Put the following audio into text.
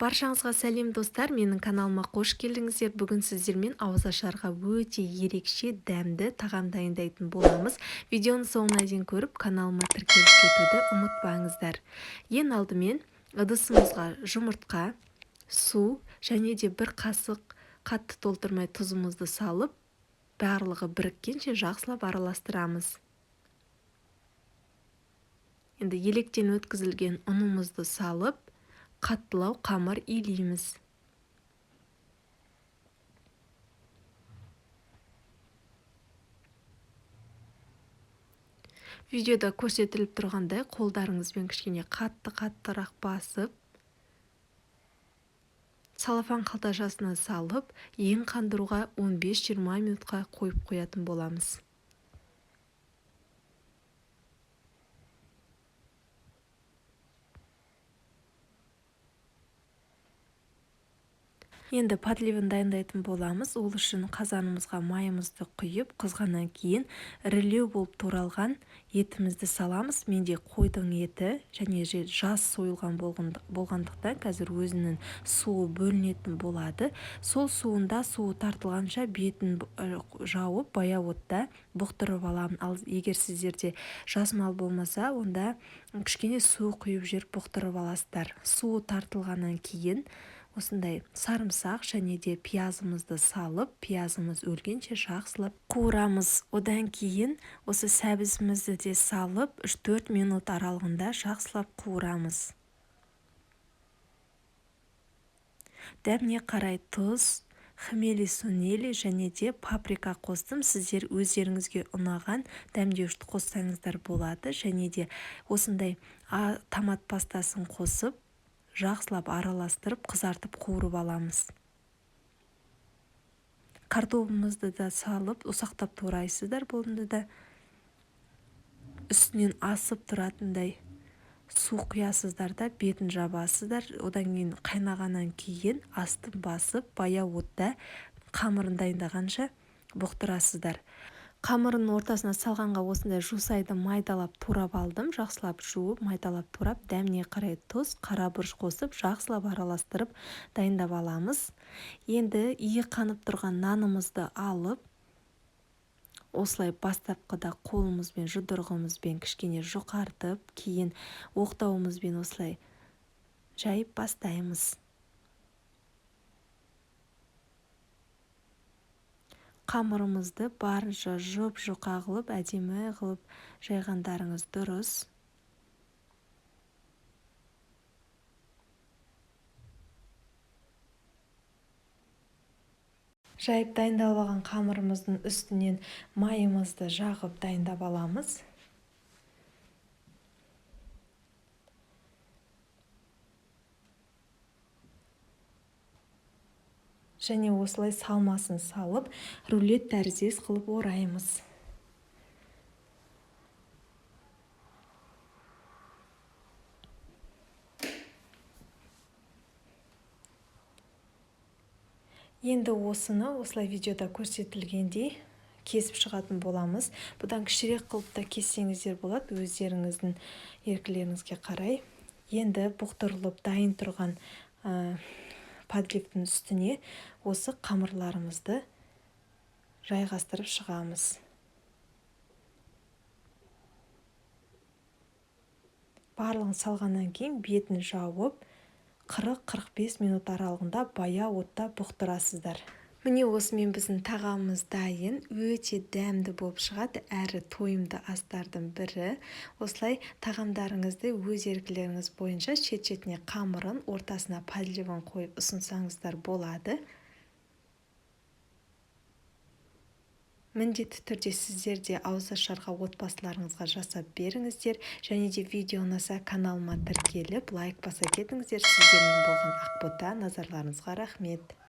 Баршаңызға сәлем, достар! Менің каналыма қош келдіңіздер. Бүгін сіздермен ауызашарға өте ерекше дәмді тағам дайындайтын боламыз. Видеоның соңына дейін көріп, каналыма тіркеліп кетуді ұмытпаңыздар. Ең алдымен ыдысымызға жұмыртқа, су және де бір қасық қатты толтырмай тұзымызды салып, барлығы біріккенше жақсылап араластырамыз. Енді електен өткізілген ұнымызды салып, қаттылау қамыр илейміз. Видеода көрсетіліп тұрғандай, қолдарыңызбен кішкене қатты-қаттырақ басып, салафан қалташасына салып, ең қандыруға 15-20 минутқа қойып қоятын боламыз. Енді подливін дайындайтын боламыз. Ол үшін қазанымызға майымызды құйып, қызғаннан кейін ірілеу болып туралған етімізді саламыз. Менде қойдың еті және жас сойылған болғандықтан қазір өзінің суы бөлінетін болады. Сол суында суы тартылғанша бетін жауып, баяу отта бұқтырып аламын. Ал егер сіздерде жас мал болмаса, онда кішкене су құйып жіберіп бұқтырып аласыздар. Суы тартылғаннан кейін осындай сарымсақ және де пиязымызды салып, пиязымыз өлгенше жақсылап қуырамыз. Одан кейін осы сәбізімізді де салып, 3-4 минут аралығында жақсылап қуырамыз. Дәміне қарай тұз, хмели сунели және де паприка қостым. Сіздер өздеріңізге ұнаған дәмдеуішті қоссаңыздар болады. Және де осындай томат пастасын қосып, жақсылап араластырып, қызартып қуырып аламыз. Картобымызды да салып, ұсақтап турайсыздар. Бұны да үстінен асып тұратындай су құясыздар да бетін жабасыздар. Одан кейін қайнағаннан кейін астын басып, баяу отта қамырын дайындағанша бұқтырасыздар. Қамырын ортасына салғанға осындай жусайды майдалап турап алдым. Жақсылап жуып, майдалап турап, дәміне қарай тұз, қара бұрыш қосып, жақсылап араластырып дайындап аламыз. Енді иі қанып тұрған нанымызды алып, осылай бастапқыда қолымызбен, жұдырығымызбен кішкене жұқартып, кейін оқтауымызбен осылай жайып бастаймыз. Қамырымызды барынша жұп-жұқа қылып, әдемі қылып жайғандарыңыз дұрыс. Жайып дайындалып алған қамырымыздың үстінен майымызды жағып дайындап аламыз. Және осылай салмасын салып, рулет тәріздес қылып ораймыз. Енді осыны осылай видеода көрсетілгендей кесіп шығатын боламыз. Бұдан кішірек қылып та кессеңіздер болады, өздеріңіздің еркілеріңізге қарай. Енді бұқтырылып дайын тұрған подливтің үстіне осы қамырларымызды жайғастырып шығамыз. Барлығын салғаннан кейін бетін жауып, 40-45 минут аралығында баяу отта бұқтырасыздар. Міне, осымен біздің тағамымыз дайын, өте дәмді болып шығады, әрі тойымды астардың бірі. Осылай тағамдарыңызды өз еркілеріңіз бойынша шет-шетіне қамырын, ортасына подливін қойып ұсынсаңыздар болады. Міндетті түрде сіздер де ауызашарға отбасыларыңызға жасап беріңіздер. Және де видео ұнаса, каналыма тіркеліп, лайк баса кетіңіздер. Сіздермен болған Ақбота, назарларыңызға рахмет.